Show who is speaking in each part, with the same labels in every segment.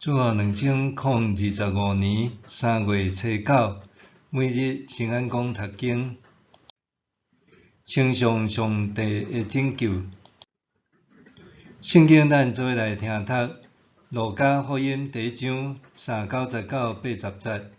Speaker 1: 主後2025年3月初9，每日新安講讀經，稱頌上帝的拯救。聖經咱做伙來聽讀《路加福音》第一章三九節到八十節。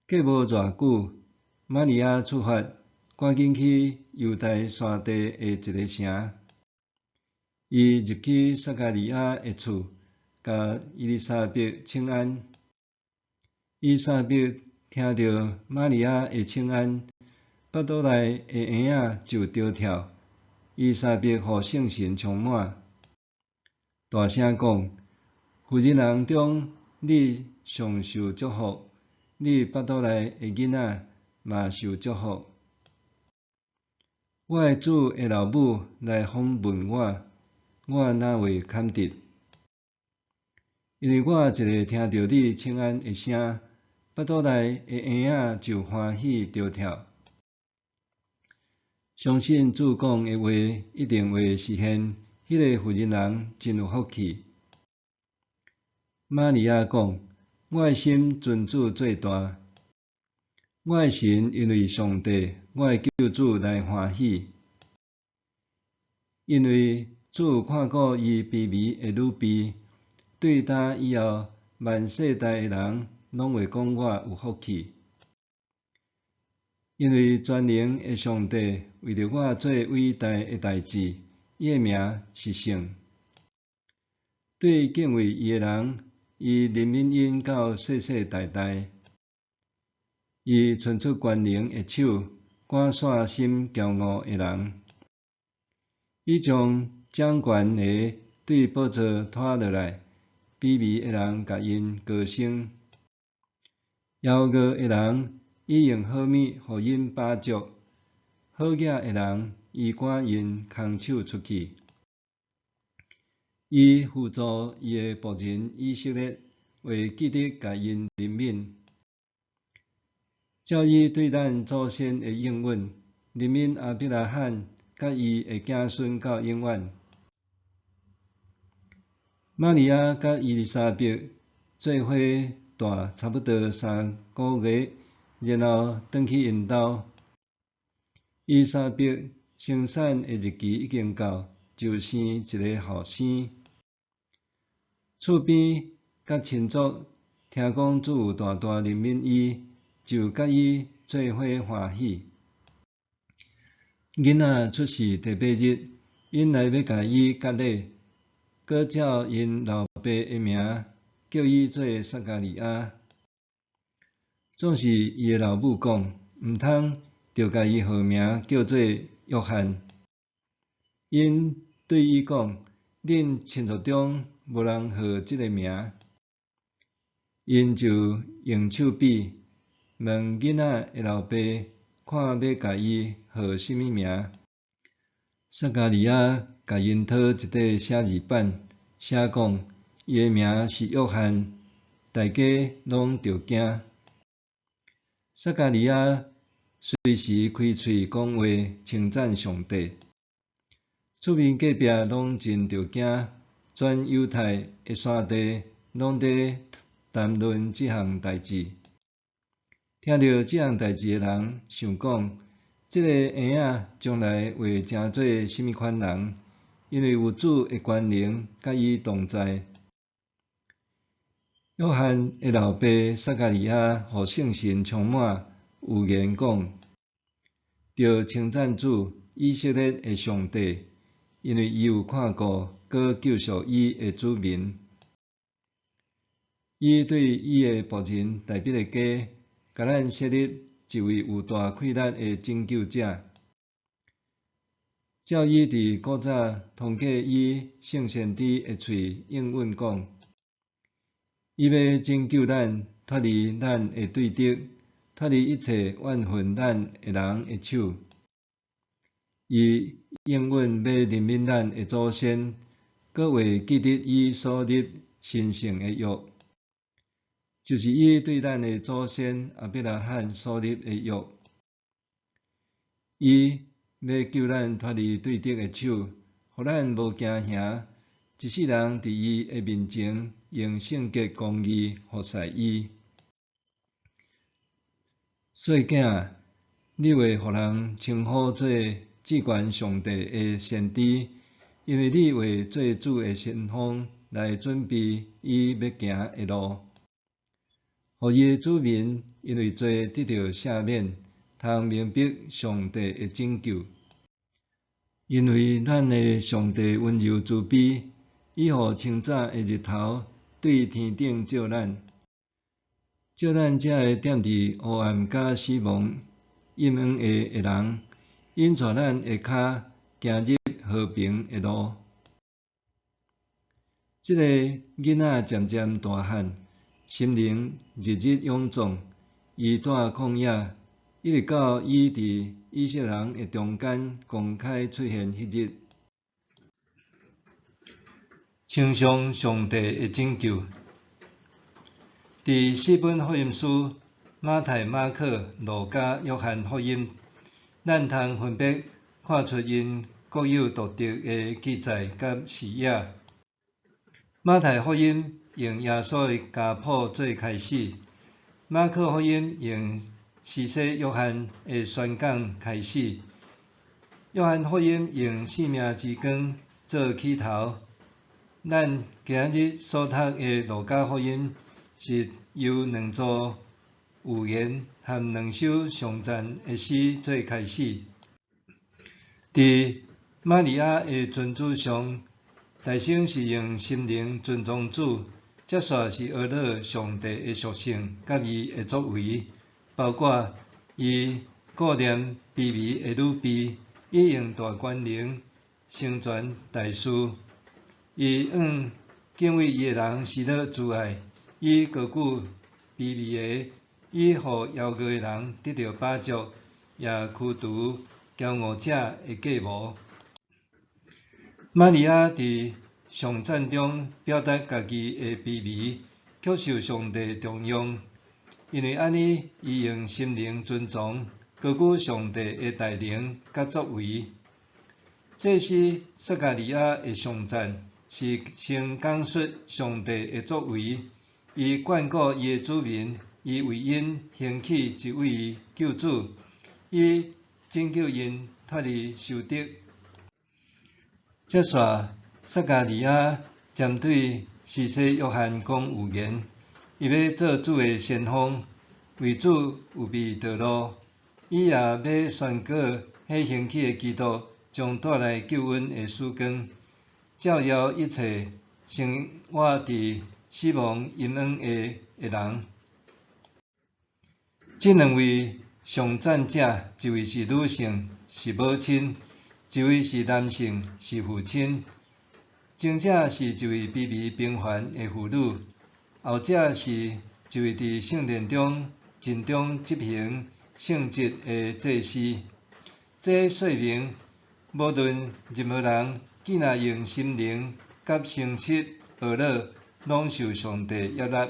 Speaker 1: 過無偌久，瑪利亞出發，趕緊去猶大山地的一个城。伊入去撒迦利亞的厝，共伊麗莎白請安。伊麗莎白聽著瑪利亞的請安，腹肚內的嬰仔就著跳。伊麗莎白予聖神充滿，大聲講：婦人人中，你上受祝福，你腹肚內的囡仔嘛受祝福。我的主的老母來訪問我，我哪會堪得？因為我一下聽著你請安的聲，腹肚內的嬰仔就歡喜著跳。相信主講的話一定會實現，彼个婦人人真有福氣。瑪利亞講：我的心尊主做大，我的神因為上帝，我的救主來歡喜。因為主看顧伊卑微的女婢，對今以後萬世代的人攏會講我有福氣。因為全能的上帝為著我做偉大的代誌，伊的名是聖。對敬畏伊的人，伊憐憫𪜶到世世代代。伊伸出權能的手，趕散心驕傲的人。伊將掌權的對寶座拖落來，卑微的人共𪜶高升。枵餓的人，伊用好物予𪜶飽足；好額的人，伊趕𪜶空手出去。伊扶助伊的僕人以色列，會記得共𪜶憐憫，照伊對咱祖先的應允，憐憫亞伯拉罕佮伊的子孫到永遠。瑪利亞佮伊麗莎白做伙蹛差不多3個月，然後轉去𪜶兜。伊麗莎白生產的日期已經到，就生一个後生。厝邊佮親族聽講主有大大憐憫伊，就佮伊做伙歡喜。囡仔出世第八日，𪜶來欲共伊割禮，閣照𪜶老爸的名叫伊做撒迦利亞。總是伊的老母講，毋通，著共伊號名叫做約翰。𪜶對伊講：恁親族中無人號這个名。𪜶就用手比，問囡仔的老爸，看欲共伊號啥物名。撒迦利亞共𪜶討一塊寫字板，寫講：伊的名是約翰。大家攏著驚。撒迦利亞隨時開喙講話，稱讚上帝。厝邊隔壁攏真著驚，全猶太的山地攏佇談論這項代誌。聽著這項代誌的人想講：這个嬰仔將來會成做啥物款人？因為有主的權能佮伊同在。約翰的老爸撒迦利亞予聖神充滿，預言講：著稱讚主以色列的上帝，因為伊有看顧閣救贖伊的子民。伊對伊的僕人大衛的家，共咱設立一位有大氣力的拯救者。照伊佇古早通過伊聖先知的喙應允講，伊欲拯救咱脫離咱的對敵，脫離一切怨恨咱的人的手。伊應允欲憐憫咱的祖先，閣會記得伊所立神聖的約，就是伊對咱的祖先亞伯拉罕所立的約。伊欲救咱脫離對敵的手，予咱無驚嚇，一世人佇伊的面前用聖潔公義服侍伊。細囝，你會予人稱呼做至懸上帝的先知，因為你會做主的先鋒，來準備伊欲行的路，予伊的子民因為罪得著赦免，通明白上帝的拯救。因為咱的上帝溫柔慈悲，伊予清早的日頭對天頂照咱，照咱這个踮佇黑暗佮死亡陰影下的人，引帶咱的跤行入和平的路。這个囡仔漸漸大漢，心靈日日勇壯。伊蹛曠野，一直到伊佇以色列人的中間公開出現彼日。稱頌上帝的拯救。佇四本福音書，馬太、馬可、路加、約翰福音，咱通分別看出𪜶各有獨特的記載佮視野。馬太福音用耶穌的家譜做開始，馬可福音用施洗約翰的宣講開始，約翰福音用生命之光做起頭。咱今仔日所讀的路加福音是由兩組預言和兩首頌讚的詩做開始。佇瑪利亞的尊主上，大先是用心靈尊崇主，接續是呵咾上帝的屬性佮伊的作為，包括伊顧念卑微的女婢，伊用大權能成全大事，伊向敬畏伊的人施予慈愛，伊高舉卑微的，伊予枵餓的人得著飽足，也驅除驕傲者的計謀。瑪利亞佇頌讚中表達家己的卑微，卻受上帝重用。因為按呢，伊用心靈尊崇，高舉上帝的大能佮作為。祭司撒迦利亞的頌讚是先講述上帝的作為，伊眷顧伊的子民，伊為𪜶興起一位救主，伊拯救𪜶脫離仇敵。接續，撒迦利亞針對施洗約翰講預言，伊欲做主的先鋒，為主預備道路。伊也欲宣告彼興起的基督將帶來救恩的曙光，照耀一切生活佇死亡陰影下的人。這兩位頌讚者，一位是女性，是母親；一位是男性，是父親。前者是一位卑微平凡的婦女，後者是一位佇聖殿中盡忠執行聖職的祭司。這說明，無論任何人，既若用心靈佮誠實呵咾，攏受上帝悅納。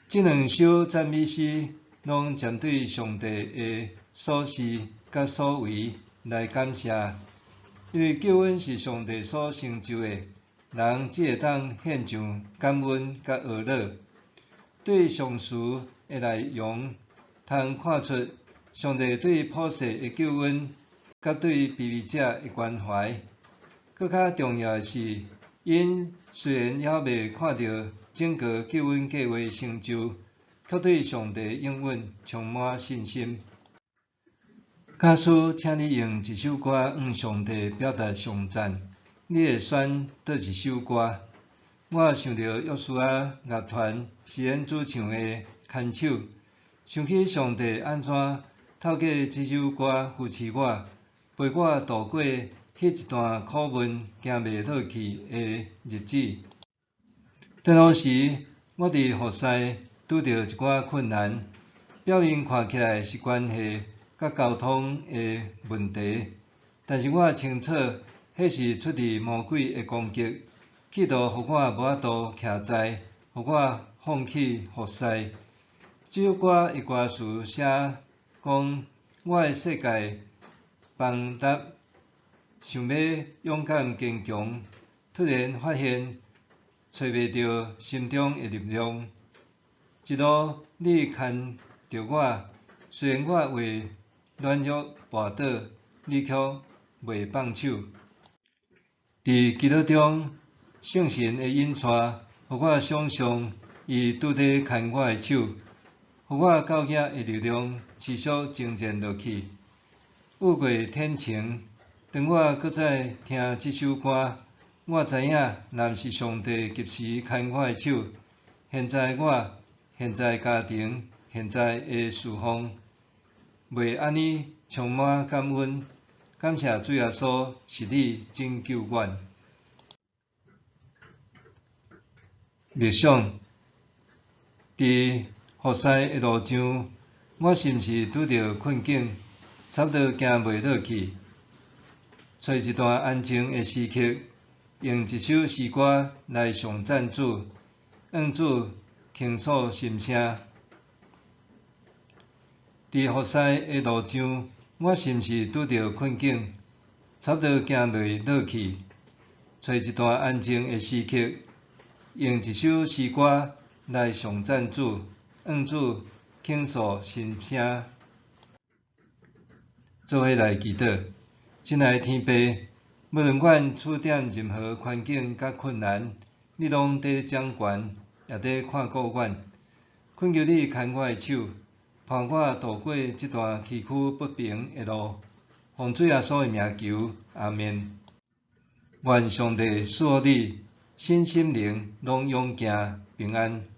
Speaker 1: 這兩首讚美詩攏針對上帝的所是佮所為來感謝，因為救恩是上帝所成就的，人只會當獻上感恩佮呵咾。對頌詞的內容，通看出上帝對普世的救恩，佮對卑微者的關懷。閣較重要的是，𪜶雖然猶未看著整個救恩計劃成就，卻對上帝應允充滿信心。假使請你用一首歌向上帝表達頌讚，你會選佗一首歌？我想著約書亞樂團詩演主唱的《牽手》，想起上帝按怎透過這首歌扶持我，陪我度過彼一段苦悶、行袂落去的日子。當時我佇服侍拄著一寡困難，表面看起來是關係佮溝通的問題，但是我清楚，彼是出自魔鬼的攻擊，企圖予我無法度徛在，予我放棄服侍。這首歌的歌詞寫講，我的世界崩塌，想欲勇敢堅強，突然發現揣袂著心中的力量。一路你牽著我，雖然我為軟弱跋倒，你卻袂放手。佇祈禱中，聖神的引帶，予我想像伊拄咧牽我的手，予我到遐的力量持續精進落去。雨過天晴，當我閣再聽這首歌，我知影若毋是上帝及時牽我的手，現在我，現在家庭，現在的侍奉，袂按呢充滿感恩，感謝主耶穌是你拯救阮。默想，佇服侍的路上，我是毋是拄著困境，差不多行袂落去？揣一段安靜的時刻，用一首詩歌來頌讚主，向主傾訴心聲。佇服侍的路上，我是毋是拄著困境，差不多行袂落去？揣一段安靜的時刻，用一首詩歌來頌讚主，向主傾訴心聲。做伙來祈禱，親愛的天父，無論阮處佇任何環境佮困難，你攏佇掌權，也佇看顧阮。懇求你牽我的手，伴我渡過這段崎嶇不平的路。奉主耶穌的名求，阿們。願上帝賜予你身心靈攏勇健平安。